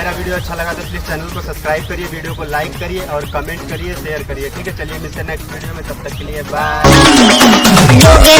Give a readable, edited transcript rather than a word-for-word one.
मेरा वीडियो अच्छा लगा तो प्लीज़ चैनल को सब्सक्राइब करिए, वीडियो को लाइक करिए और कमेंट करिए, शेयर करिए। ठीक है, चलिए मिलते हैं नेक्स्ट वीडियो में, तब तक के लिए बाय। लोगे।